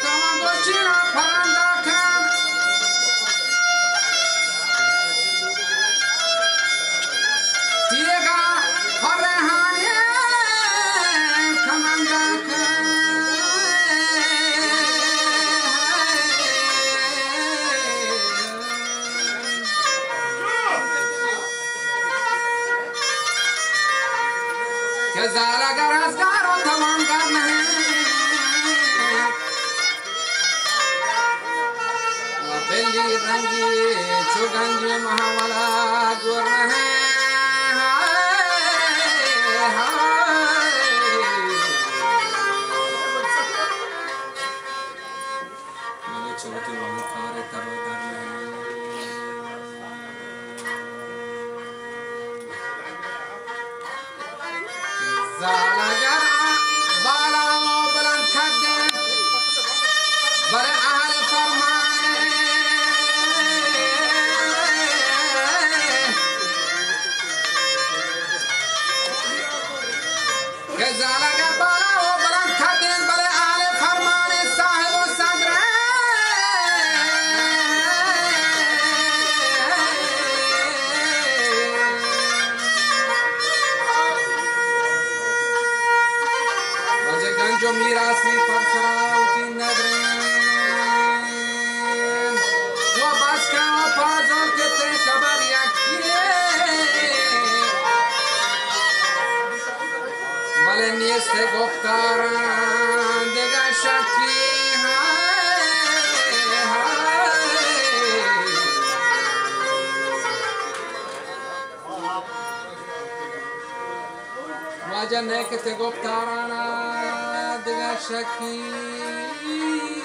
تمام گوچینا پرندہ کن، تیگا فرحانی کمندہ کن۔ کہ زال اگر ازگار و توانگر نہ انت، و بلی رنگی چو گنجی محولا گور نہ انت۔ ہائے، ہائے۔ بلے چو وتی وانکار ءِ تب ءَ در نہ انت۔ زال اگر بالا و بلند قد انت، بلے اہل فرمان انت۔ کہ زال اگر بالا و بلند قد انت، بلے اہل فرمان انت، صاحب و صدر انت۔ واجہ گنج و میراثی پر سرا وتی ندر انت۔ و بس کن و پازل کہ تئی خبر یکی۔ بلے نیست گفتاراں دگہ شکی۔ ہائے، ہائے۔ واجہ نئے کہ تئی گفتارانا دگہ شکی۔